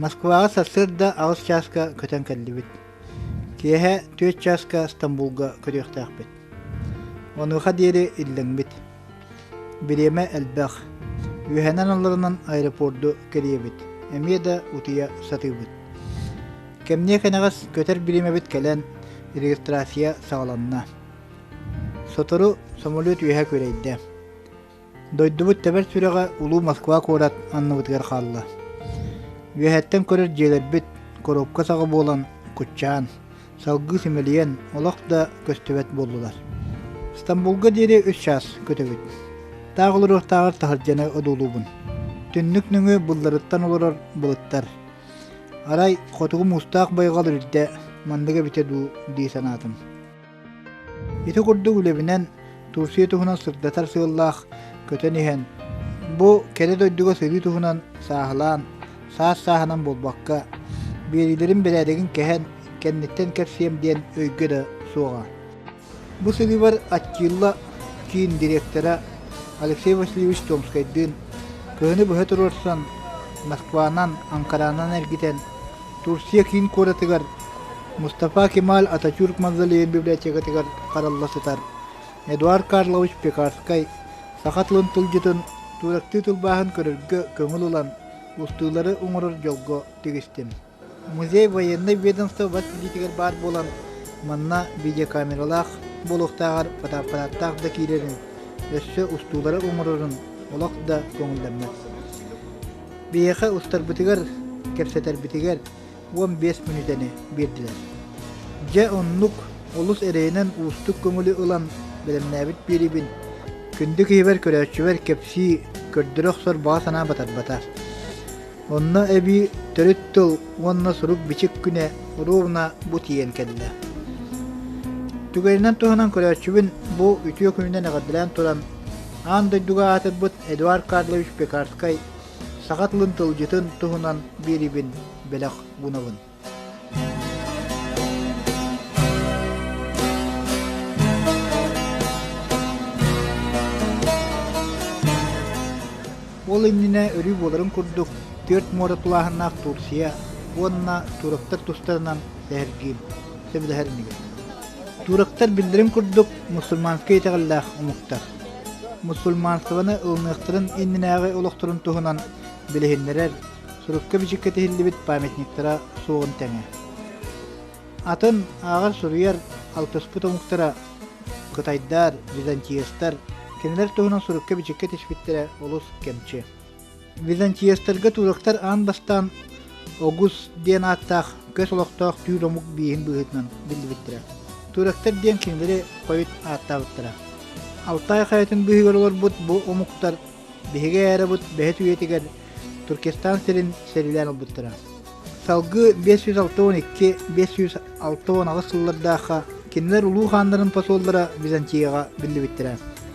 Москваҕа сарсыарда 8 чааска көтөн кэллибит. Киэһэ 4 чааска Стамбулга көрүөхтээхпит. Онуоха диэри иллэҥмит. Бириэмэ элбэх. Үөһэнэн алларынан аэропорду кэрийэбит. Эмиэ да утуйа сатыыбыт. Кэмниэ кэнэҕэс көтөр бириэмэбит кэлэн, регистрация саҕаланна. Сотору самолет үөһэ күрэйдэ. Дойдубут тэбэр сүрэҕэ улуу Москва куорат анныбытыгар хаалла. Үөһэттэн көрөр дьиэлэрбит коробка саҕа буолан куччаан, салгыы симэлийэн олох да көстүбэт буоллулар. Стамбулга диэри үс чаас көтөбүт. Таах олоруохтааҕар таһырдьаны одуулуубун. Түннүк нөҥүө былларыттан олорор былыттар. Арай хотугу муустаах байҕал үрдэ маннык эбитэ дуу дии санаатым. Ити курдук үлэбинэн Турция туһунан сырдатар сыаллаах көтөн иһэн, бу кэрэ дойдуга сырыы туһунан сааһылаан, саас-сааһынан буолбакка, биэриилэрин бэрээдэгин кэһэн, кэнниттэн кэпсиэм диэн өйгө да суоҕа. Бу сырыыбар Аттила киин директора Алексей Васильевич Томскайдыын кыһыны быһа туруорсан, Москванан, Анкаранан эргитэн, Турция киин куоратыгар Мустафа Кемаль Ататюрк мавзолейын библиотекатыгар харалла сытар Эдуард Карлович Пекарскай саха тылын тылдьытын турактыы тылбааһын көрөргө көҥүл ылан, устуулары оҥорор дьолго тигистим. Музей военнай ведомство бас билиитигэр баар буолан, манна видеокамералаах буолуохтааҕар фотоаппараттаах да киирэрин, өссө устуулары оҥорорун олох да көҥүллэммэт. Биһиэхэ устарбытыгар, кэпсэтэрбитигэр 15 мүнүүтэни биэрдилэр. Дьэ оннук олус эрэйинэн уустук көҥүлү ылан бэлэмнээбит биэриибин күндү киһибэр көрөөччүбэр кэпсии, көрдөрө охсор баҕа санаа батарбата. Онно эбии төрүт тыл уонна сурук-бичик күнэ оруобуна бу тиийэн кэллэ. Түгэнинэн туһанан көрөөччүбүн бу үтүө күнүнэн эҕэрдэлээн туран, аан дойдуга аатырбыт Эдуард Карлович Пекарскай саха тылын тылдьытын туһунан биэриибин бэлэх уунабын. Ол иннинэ өрүү буоларын курдук түөрт муора тулааһыннаах Турция уонна турактар тустарынан сэһэргиим, сөбүлэһэр инигин. Турактар биллэрин курдук мусульманскай итэҕэллээх омуктар. Мусульманствоны ылыныахтарын иннинээҕи олохторун туһунан билиһиннэрэр, сурукка-бичиккэ тиһиллибит памятниктара суоҕун тэҥэ. Атын ааҕар-суруйар алтыспыт омуктара кытайдар, византиецтар кинилэр туһунан сурукка-бичиккэ тиспиттэрэ олус кэмчи. Византиецтарга турактар аан бастаан Огус диэн ааттаах көс олохтоох түүр омук бииһин быһыытынан биллибиттэрэ. Турактар диэн кинилэри хойут ааттаабыттара. Алтай хайатын быыһыгар олорбут бу омуктар биһиги эрабыт бэһис үйэтигэр Туркестан сирин сэриилээн ылбыттара. Салгыы 562-568 сыллардаахха кинилэр улуу хааннарын посоллара Византияҕа биллибиттэрэ.